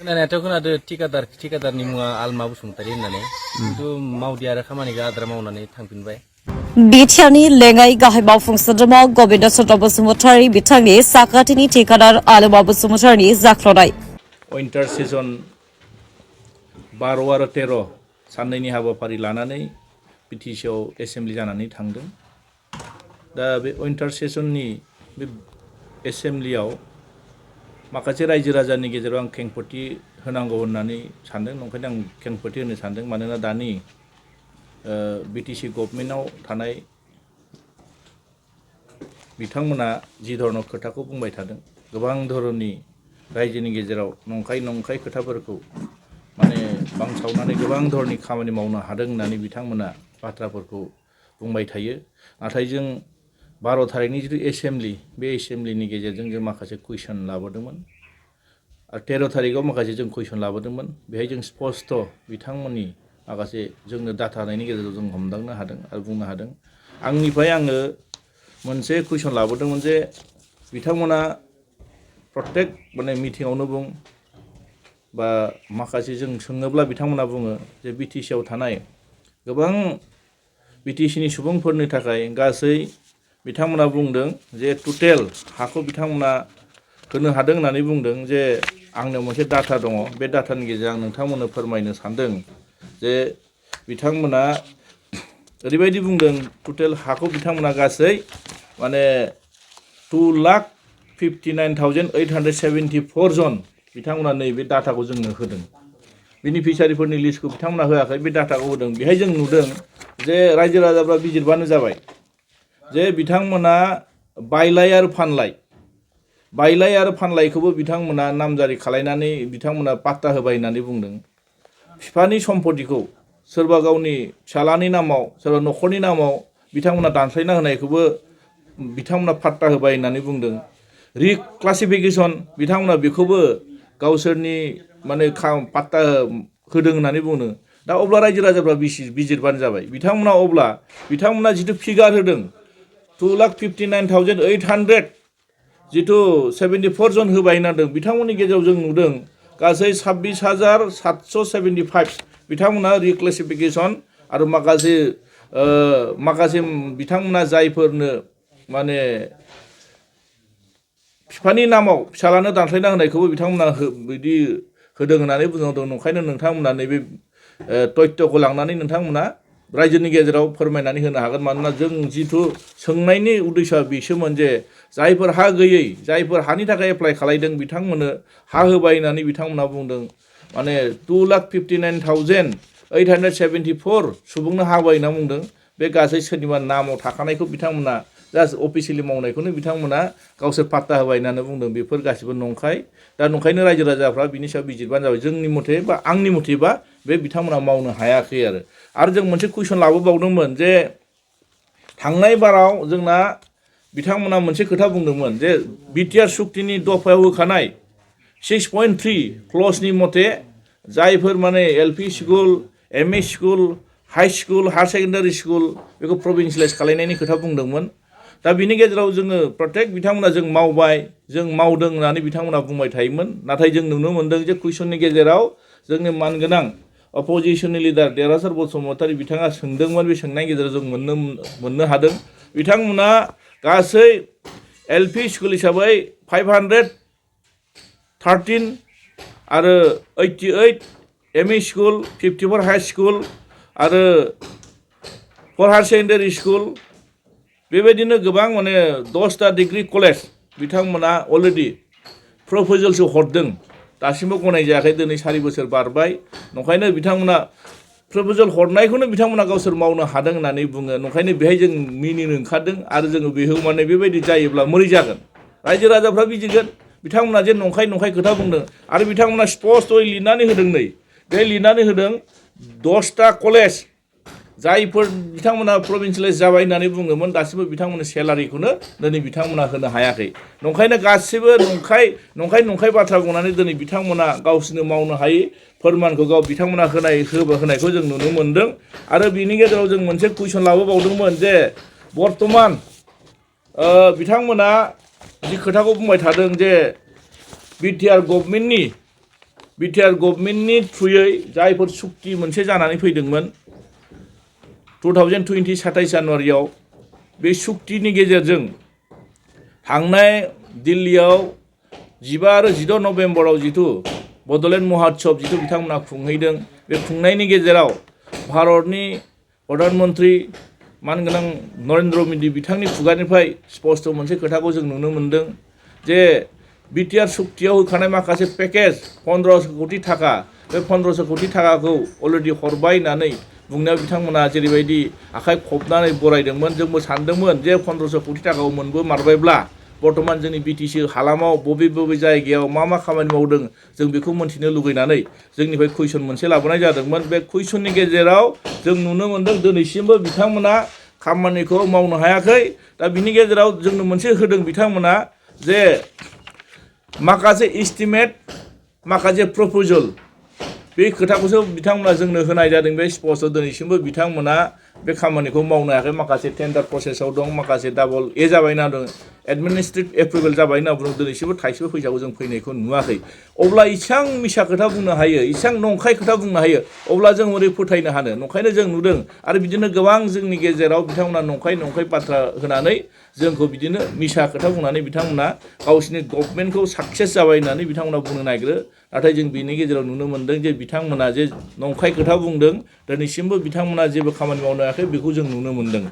खोनानायाथ' खोनादो थिकादारनि मुङा आलमा बसुमतारी होननानै खिन्थु मावदिया आरो खामानिखौ आद्रा मावनानै थांफिनबाय। बिटिआरनि लेङाइ गाहाय मावफुं सोद्रोमा गबिन्द चन्द्र बसुमतारी बिथांनि साखाथिनि ठेकेदार आलमा बसुमतारीनि जाख्ल'नाय। उइन्टार सिजन 12 आरो 13 साननैनि हाबाफारि लानानै बिटिसिआव एसेम्बलि जानानै थांदों। दा बे उइन्टार सेसननि बे एसेम्बलियाव माखासे रायजो राजानि गेजेराव आं खेंफोरथि होनांगौ होननानै सानदों। नंखायनो आं खेंफोरथि होनो सानदों मानोना दानि बिटिसि गभर्नमेन्टआव थानाय बिथांमोना जि धरन खोथाखौ बुंबाय थादों, गोबां धरननि रायजोनि गेजेराव नंखाय खोथाफोरखौ माने बांसावनानै गोबां धरननि खामानि मावनो हादों होननानै बिथांमोना बाथ्राफोरखौ बुंबाय थायो। नाथाय जों 12 तारिखनि जिथु एसेम्बलि बे एसेम्बलिनि गेजेरजों जों माखासे कुइसन लाबोदोंमोन आरो 13 तारिखआव माखासे जों कुइसन लाबोदोंमोन। बेहाय जों स्पष्ट बिथांमोननि माखासे जोंनो डाटा होनायनि गेजेरजों जों हमदांनो हादों आरो बुंनो हादों। आंनिफ्राय आङो मोनसे कुइसन लाबोदोंमोन जे बिथांमोना प्रत्येक माने मिटिङावनो बुं बा माखासे जों सोङोब्ला बिथांमोना बुङो जे बिटिसिआव थानाय गोबां बिटिसिनि सुबुंफोरनि थाखाय गासै बिथांमोना बुंदों जे टटेल हाखौ बिथांमोना होनो हादों होननानै बुंदों। जे आंनाव मोनसे डाटा दङ, बे डाटानि गेजेरजों आं नोंथांमोननो फोरमायनो सानदों जे बिथांमोना ओरैबायदि बुंदों टटेल हाखौ बिथांमोना गासै माने 2,59,874 जन बिथांमोना नैबे डाटाखौ जोंनो होदों। बेनिफिसारिफोरनि लिस्टखौ बिथांमोना होआखै, बे डाटाखौ होदों। बेहाय जों नुदों जे रायजो राजाफ्रा बिजिरबानो जाबाय जे बिथांमोना बायलाय आरो फानलायखौबो बिथांमोना नामजारि खालायनानै बिथांमोना पाट्टा होबाय होननानै बुंदों। बिफानि सम्पतिखौ सोरबा गावनि फिसालानि नामाव सोरबा न'खरनि नामाव बिथांमोना दानस्लायना होनायखौबो बिथांमोना पाट्टा होबाय होननानै बुंदों। रिक्लासिफिकेसन बिथांमोना बेखौबो गावसोरनि माने पाट्टा होदों होननानै बुंदों। दा अब्ला रायजो राजाफ्रा बिजिरबानो जाबाय। बिथांमोना जिथु फिगार होदों 2,59,800 जिथु 74 जन होबाय होनदों, बिथांमोननि गेजेराव जों नुदों गासै 26,775 बिथांमोना रिक्लासिफिकेसन आरो माखासे बिथांमोना जायफोरनो माने बिफानि नामाव फिसालानो दानस्लायना होनायखौबो बिथांमोना बिदि होदों होननानै बुंदों। नंखायनो नोंथांमोना नैबे तथ्यखौ लांनानै नोंथांमोना रायजोनि गेजेराव फोरमायनानै होनो हागोन। मानोना जों जिथु सोंनायनि उद्देश्यआ बिसोमोन जे जायफोर हा गैयै, जायफोर हानि थाखाय एप्लाइ खालायदों बिथांमोननो हा होबाय होननानै बिथांमोना बुंदों। माने 2,59,874 सुबुंनो हा होबाय होनना बुंदों। बे गासै सोरनिबा नामाव थाखानायखौ बिथांमोना जास्ट अफिसियेलि मावनायखौनो बिथांमोना गावसोर पाट्टा होबाय होननानै बुंदों। बेफोर गासिबो नंखाय। दा नंखायनो रायजो राजाफ्रा बिनि सायाव बिजिरबानो जाबाय। जोंनि मथे बा आंनि मथेबा बे बिथांमोना मावनो हायाखै आरो जों मोनसे कुइसन लाबोबावदोंमोन जे थांनाय बाराव जोंना बिथांमोना मोनसे खोथा बुंदोंमोन जे बिटिआर सुक्तिनि दफायाव होखानाय 6.3 क्लजनि मथे जायफोर माने LP school, ME school, high school, higher secondary school बेखौ प्रभिन्सियेलाइज खालायनायनि खोथा बुंदोंमोन। दा बिनि गेजेराव जोङो प्रत्येक बिथांमोना जों मावबाय, जों मावदों होननानै बिथांमोना बुंबाय थायोमोन। नाथाय जों नुनो मोन्दों जे कुइसननि गेजेराव जोंनि मानगोनां अपोजिशननि लिडार देरहासार बसुमतारी बिथाङा सोंदोंमोन। बे सोंनायनि गेजेराव जों मोननो हादों बिथांमोना गासै एलपि स्कुल हिसाबै 513 आरो 88 एमइ स्कुल, 54 हाई स्कुल आरो 4 हायार सेकेन्डारि स्कुल बेबायदिनो गोबां माने 10टा डिग्री कलेज बिथांमोना अलरेडि प्रप'जेलसो हरदों। दासिमबो गनाय जायाखै। दिनै 4 बोसोर बारबाय। नंखायनो बिथांमोना प्रप'जेल हरनायखौनो बिथांमोना गावसोर मावनो हादों होननानै बुङो। नंखायनो बेहाय जों मिनिनो ओंखारदों आरो जोङो बेखौ माने बेबायदि जायोब्ला मोरै जागोन। रायजो राजाफ्रा बिजिरगोन बिथांमोना जे नंखाय खोथा बुंदों आरो बिथांमोना स्पष्टयै लिरनानै होदों। नै बे लिरनानै होदों 10टा कलेज जायफोर बिथांमोना प्रभिन्सियेलाइज जाबाय होननानै बुङोमोन दासिमबो बिथांमोननि सेलारिखौनो दिनै बिथांमोना होनो हायाखै। नंखायनो गासिबो नंखाय बाथ्रा बुंनानै दिनै बिथांमोना गावसोरनो मावनो हायै फोरमानखौ बिथांमोना होनायखौ जों नुनो मोन्दों। आरो बिनि गेजेराव जों मोनसे कुइसन लाबोबावदोंमोन जे बर्तमान बिथांमोना जि खोथाखौ बुंबाय थादों जे बिटिआर गभर्नमेन्टनि बिटिआर गभर्नमेन्टनि थ्रुयै जायफोर सुक्ति मोनसे जानानै फैदोंमोन 2020 27 जानुवारियाव बे सुक्तिनि गेजेरजों थांनाय दिल्लीयाव 15 आरो 16 नभेम्बराव जिथु बड'लेण्ड महोत्सव जिथु बिथांमोना खुंहैदों बे खुंनायनि गेजेराव भारतनि प्रधानमन्त्री मानगोनां नरेन्द्र मोदी बिथांनि खुगानिफ्राय स्पष्ट मोनसे खोथाखौ जों नुनो मोन्दों जे बिटिआर सुक्तियाव होखानाय माखासे पेकेज 1500 कोटी थाखा बे 1500 कोटी थाखाखौ अलरेडि हरबाय होननानै बुंनायाव बिथांमोना जेरैबायदि आखाइ खबनानै बरायदोंमोन जोंबो सानदोंमोन जे 1500 कोटी थाखाखौ मोनबोमारबायब्ला बर्तमान जोंनि बिटिसि हालामाव बबे बबे जायगायाव मा खामानि मावदों जों बेखौ मोन्थिनो लुगैनानै जोंनिफ्राय कुइसन मोनसे लाबोनाय जादोंमोन बे कुइसननि गेजेराव जों नुनो मोन्दों दिनैसिमबो बिथांमोना खामानिखौ मावनो हायाखै दा बिनि गेजेराव जोंनो मोनसे होदों बिथांमोना जे माखासे एस्टिमेट माखासे प्रप'जल बे खोथाखौसो बिथांमोना जोंनो होनाय जादों बे स्पष्ट दिनैसिमबो बिथांमोना बे खामानिखौ मावनो हायाखै माखासे टेन्डार प्रसेसआव दं माखासे डाबल जाबाय होनना दं एडमिनिस्ट्रेटिभ एप्रुभेल जाबाय होनना बुंदों दिनैसिमबो थाइसेबो फैसाखौ जों फैनायखौ नुवाखै अब्ला इसां मिसा खोथा बुंनो हायो इसां नंखाय खोथा बुंनो हायो अब्ला जों बोरै फोथायनो हानो नंखायनो जों नुदों आरो बिदिनो गोबां जोंनि गेजेराव बिथांमोना नंखाय बाथ्रा होनानै जोंखौ बिदिनो मिसा खोथा बुंनानै बिथांमोना गावसिनि गभर्नमेन्टखौ साक्सेस जाबाय होननानै बिथांमोना बुंनो नागिरो नाथाय जों बिनि गेजेराव नुनो मोन्दों जे बिथांमोना जे नंखाय खोथा बुंदों दिनैसिमबो बिथांमोना जेबो खामानि मावनो हायाखै बेखौ जों नुनो मोन्दों